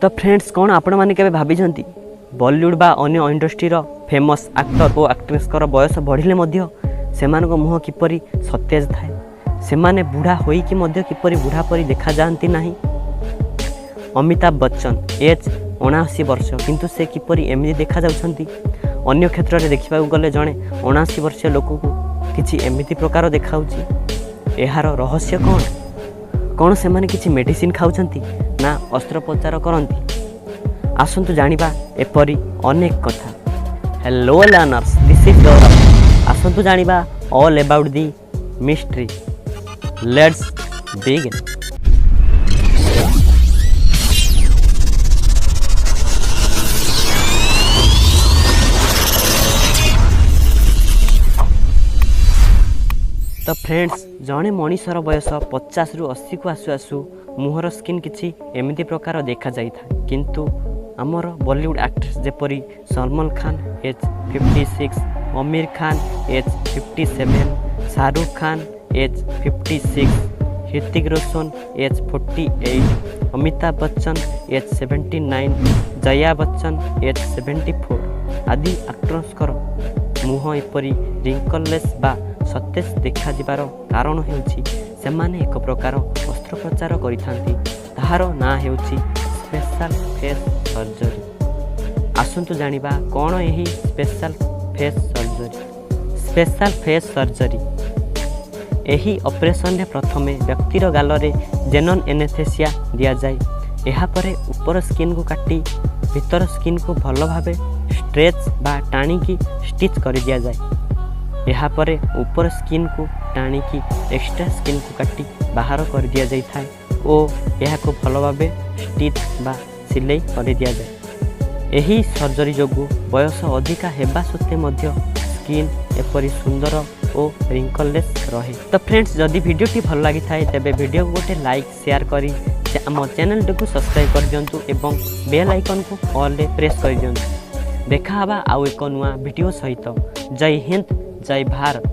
ତ ଫ୍ରେଣ୍ଡସ୍, କ'ଣ ଆପଣମାନେ କେବେ ଭାବିଛନ୍ତି, ବଲିଉଡ଼ ବା ଅନ୍ୟ ଇଣ୍ଡଷ୍ଟ୍ରିର ଫେମସ୍ ଆକ୍ଟର ଓ ଆକ୍ଟ୍ରେସଙ୍କର ବୟସ ବଢ଼ିଲେ ମଧ୍ୟ ସେମାନଙ୍କ ମୁହଁ କିପରି ସତେଜ ଥାଏ? ସେମାନେ ବୁଢ଼ା ହୋଇକି ମଧ୍ୟ କିପରି ବୁଢ଼ା ପରି ଦେଖାଯାଆନ୍ତି ନାହିଁ? ଅମିତାଭ ବଚ୍ଚନ ଏଜ୍ 79 ବର୍ଷ, କିନ୍ତୁ ସେ କିପରି ଏମିତି ଦେଖାଯାଉଛନ୍ତି? ଅନ୍ୟ କ୍ଷେତ୍ରରେ ଦେଖିବାକୁ ଗଲେ ଜଣେ 79 ବର୍ଷୀୟ ଲୋକକୁ କିଛି ଏମିତି ପ୍ରକାର ଦେଖାଉଛି। ଏହାର ରହସ୍ୟ କ'ଣ? କ'ଣ ସେମାନେ କିଛି ମେଡ଼ିସିନ ଖାଉଛନ୍ତି ନା ଅସ୍ତ୍ରୋପଚାର କରନ୍ତି? ଆସନ୍ତୁ ଜାଣିବା ଏପରି ଅନେକ କଥା। Hello learners, this is Gaurav. ଆସନ୍ତୁ ଜାଣିବା all about the mystery. Let's begin. ତ ଫ୍ରେଣ୍ଡସ୍, ଜଣେ ମଣିଷର ବୟସ 50ରୁ 80କୁ ଆସୁ ଆସୁ ମୁହଁର ସ୍କିନ୍ କିଛି ଏମିତି ପ୍ରକାର ଦେଖାଯାଇଥାଏ। କିନ୍ତୁ ଆମର ବଲିଉଡ଼ ଆକ୍ଟ୍ରେସ୍ ଯେପରି Salman Khan, age 56, Aamir Khan, age 57, Shahrukh Khan, age 56, Hrithik Roshan, age 48, Amitabh Bachchan, age 79, Jaya Bachchan, age 74 ଆଦି ଆକ୍ଟ୍ରସଙ୍କର ମୁହଁ ଏପରି ରିଙ୍କଲଲେସ୍ ବା ସତେଜ ଦେଖାଯିବାର କାରଣ ହେଉଛି, ସେମାନେ ଏକ ପ୍ରକାର ଅସ୍ତ୍ରୋପଚାର କରିଥାନ୍ତି। ତାହାର ନାଁ ହେଉଛି ସ୍ପେଶାଲ ଫେସ୍ ସର୍ଜରୀ। ଆସନ୍ତୁ ଜାଣିବା କ'ଣ ଏହି special face surgery. Special face surgery: ଏହି ଅପରେସନରେ ପ୍ରଥମେ ବ୍ୟକ୍ତିର ଗାଲରେ ଜେନେରାଲ ଏନେଥେସିଆ ଦିଆଯାଏ। ଏହାପରେ ଉପର ସ୍କିନ୍କୁ କାଟି ଭିତର ସ୍କିନ୍କୁ ଭଲ ଭାବେ ଷ୍ଟ୍ରେଚ୍ ବା ଟାଣିକି ଷ୍ଟିଚ୍ କରିଦିଆଯାଏ। ଏହାପରେ ଉପର ସ୍କିନ୍କୁ ଟାଣିକି ଏକ୍ସଟ୍ରା ସ୍କିନ୍କୁ କାଟି ବାହାର କରିଦିଆଯାଇଥାଏ ଓ ଏହାକୁ ଭଲ ଭାବେ ଷ୍ଟିଚ୍ ବା ସିଲେଇ କରିଦିଆଯାଏ। ଏହି ସର୍ଜରୀ ଯୋଗୁଁ ବୟସ ଅଧିକା ହେବା ସତ୍ତ୍ୱେ ମଧ୍ୟ ସ୍କିନ୍ ଏପରି ସୁନ୍ଦର ଓ ରିଙ୍କଲଲେସ୍ ରହେ। ତ ଫ୍ରେଣ୍ଡସ୍, ଯଦି ଭିଡ଼ିଓଟି ଭଲ ଲାଗିଥାଏ, ତେବେ ଭିଡ଼ିଓକୁ ଗୋଟେ ଲାଇକ୍, ସେୟାର କରି ଆମ ଚ୍ୟାନେଲଟିକୁ ସବସ୍କ୍ରାଇବ୍ କରିଦିଅନ୍ତୁ ଏବଂ ବେଲ୍ ଆଇକନ୍କୁ ଅଲ୍ରେ ପ୍ରେସ୍ କରିଦିଅନ୍ତୁ। ଦେଖା ହେବା ଆଉ ଏକ ନୂଆ ଭିଡ଼ିଓ ସହିତ। ଜୟ ହିନ୍ଦ, ଜୟ ଭାରତ।